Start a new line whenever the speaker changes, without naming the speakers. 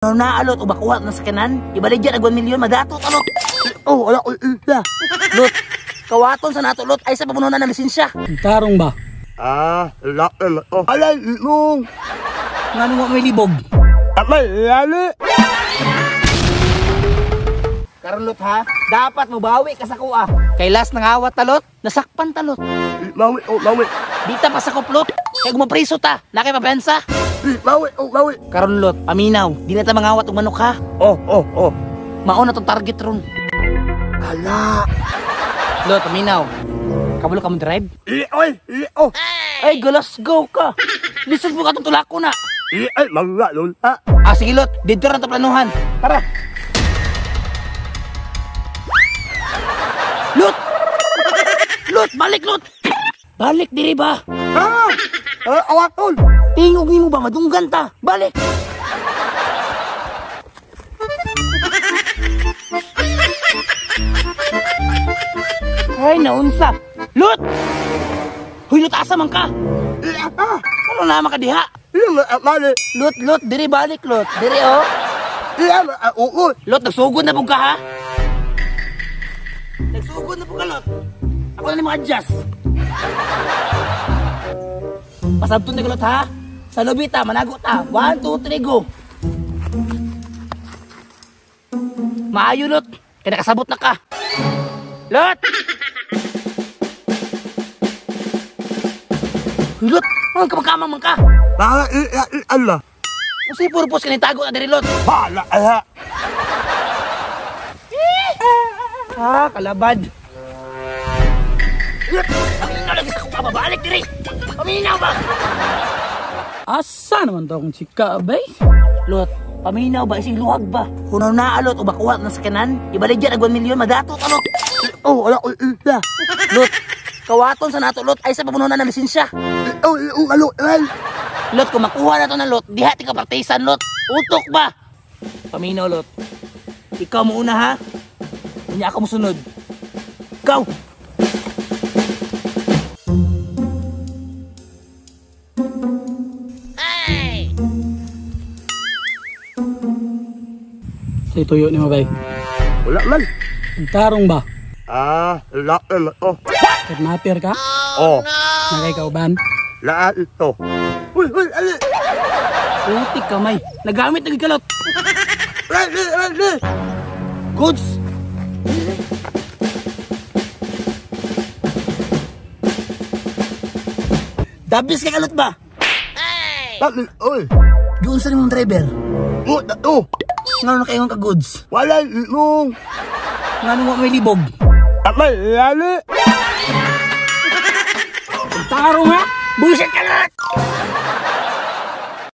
No naalot o makuha ng sakyanan, ibaligyan ag 1 milyon madato talot.
Oh, ala ko ila.
Lot, kawaton sa nato lot ay sa pamununan ng lisensya.
Tarong ba?
Ah, la la. Oh, ala ilong.
Ngano mo may libog?
Amay, lali.
Karon lot ha, dapat mobawi ka sa kuha. Kay last nangawat talot, nasakpan talot.
Lawi, oh, lawi.
Di ta pasakop lot, kay gumapriso ta, na kay papensa.
Lawi, oh, lawi.
Karon lot, paminaw, di na ta mangawat og manok ha.
Oh, oh, oh.
Mao na tong target ron.
Ala.
Lot, paminaw. Kabalo ka mo drive?
Oy, oh.
Ay, galas go ka. Lisod mo ka tong tulako na.
Ay, magla lol.
Ah, sige lot, dito ra ta planuhan. Tara. Lot! Lot, balik lot! Balik diri ba?
Ah! Awatol!
Tingog nimo ba madunggan ta? Balik! Ay, naunsa! Lot! Huy, lot, asa man ka? Ano na makadiha? Lot, lot, diri balik, lot. Diri, oh. Lot, nagsugod na po ka, ha? Nagsugod na po ka, lot. Ako na nimo adjust. Pasabton na lot, ha? Sa lobby ta, manago ta. 1, 2, 3, go. Maayo, lot. Kaya nakasabot na ka. Lot! Huy, lot! Ang kamagkamang man ka!
Ala.
Kung sa'yo purpose ka nitago na diri, lot.
Hala, ala.
Ah, kalabad. Paminaw lagi sa kuha, babalik diri. Paminaw ba?
Asa naman to akong chika, bay?
Lot, paminaw ba? Ising luwag ba? Hunaw na alot o makuha ng sakyanan, ibaligyan ag 1 milyon, madato talot.
Oh, ala ko ila.
Lot, kawaton sa nato, lot, ay sa pamununan ng lisensya.
Oh, alo, ay.
Lot, kung makuha na to ng lot, diha ti ka partisan, lot. Utok ba? Paminaw, lot. Ikaw mo una, ha? Hindi ako musunod. Go! Ay!
Sa tuyo ni mo, bay?
Wala man.
Tarong ba?
Ah, la la. Oh.
Kidnapper ka?
Oh.
Nakay kauban?
La ito. Uy, uy, ali.
Putik kamay. Nagamit na gikalot.
Ali, ali.
Goods. Dabis kay kalot ba?
Ay! Oy!
Giunsa ni mong driver?
Oh, oh!
Ngano nakaingon ka goods?
Wala ilong!
Ngano mo may libog?
Amay, lali!
Tarong ha?
Bullshit ka lot!